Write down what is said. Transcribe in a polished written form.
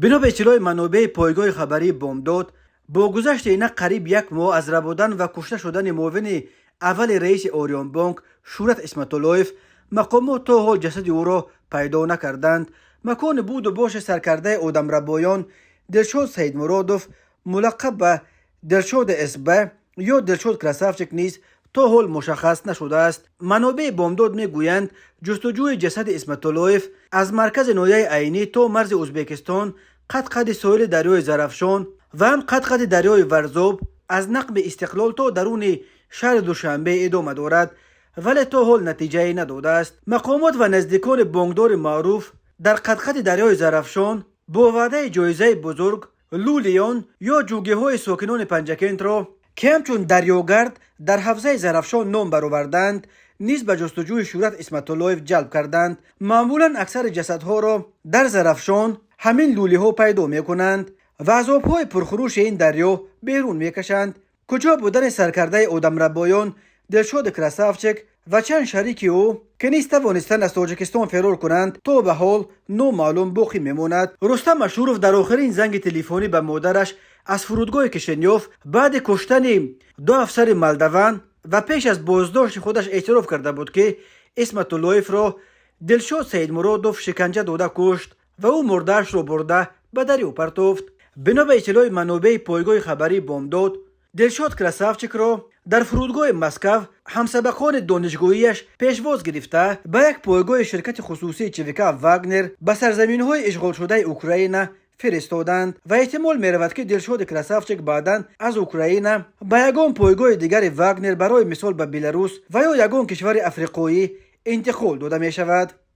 Бино ба иттилои манобеи пойгоҳи хабарии «Бомдод», бо гузашти инак қариб як моҳ аз рабудан ва кушта шудани муовини аввали раиси «Ориёнбонк» Шӯҳрат Исматуллоев, мақомот то ҳол ҷасади ӯро пайдо накарданд. Макони буду боши саркардаи одамрабоён Дилшод Саидмуродов, мулаққаб ба Дилшоди СБ ё Дилшод Красавчик, низ то ҳол мушаххас нашудааст. Манобеи «Бомдод» мегӯянд, ҷустуҷӯи ҷасади Исматуллоев аз маркази ноҳияи Айнӣ то марзи Ӯзбекистон, қад-қади соҳили дарёи Зарафшон ва ҳам қад-қади дарёи Варзоб, аз нақби Истиқлол то даруни шаҳри Душанбе идома дорад, вале то ҳол натиҷае надодааст. Мақомот ва наздикони бонкдори маъруф дар қадқади дарёи Зарафшон бо ваъдаи ҷоизаи бузург лӯлиён ё ҷугиҳои сокинони Панҷакентро, ки ҳамчун дарёгард дар ҳавзаи Зарафшон ном бароварданд, низ ба ҷустуҷӯи Шӯҳрат Исматуллоев ҷалб карданд. Маъмулан аксари ҷасадҳоро дар Зарафшон ҳамин лӯлиҳо пайдо мекунанд ва аз обҳои пурхурӯши ин дарё берун мекашанд. Куҷо будани саркардаи одамрабоён Дилшоди Красавчик ва чанд шарики ӯ, ки низ тавонистанд аз Тоҷикистон ферор кунанд, то ба ҳол номаълум боқӣ мемонад. Рустам Ашуров дар охирин занги телефонӣ ба модараш аз фурудгоҳи Кишинёв баъди куштани ду афсари молдаван ва пеш аз боздошти худаш эътироф карда буд, ки Исматуллоевро Дилшод Саидмуродов шиканҷа дода кушт ва ӯ мурдаашро бурда ба дарё партофт. Бино ба иттилои манобеи пойгоҳи хабарии «Бомдод», Дилшод Красавчикро дар фурудгоҳи Москав ҳамсабақони донишгоҳияш пешвоз гирифта, ба як пойгоҳи ширкати хусусии ЧВК «Вагнер» ба сарзаминҳои ишғолшудаи Украина фиристоданд ва эҳтимол меравад, ки Дилшоди Красавчик баъдан аз Украина ба ягон пойгоҳи дигари «Вагнер», барои мисол ба Беларус ва ё ягон кишвари африқоӣ, интиқол дода мешавад.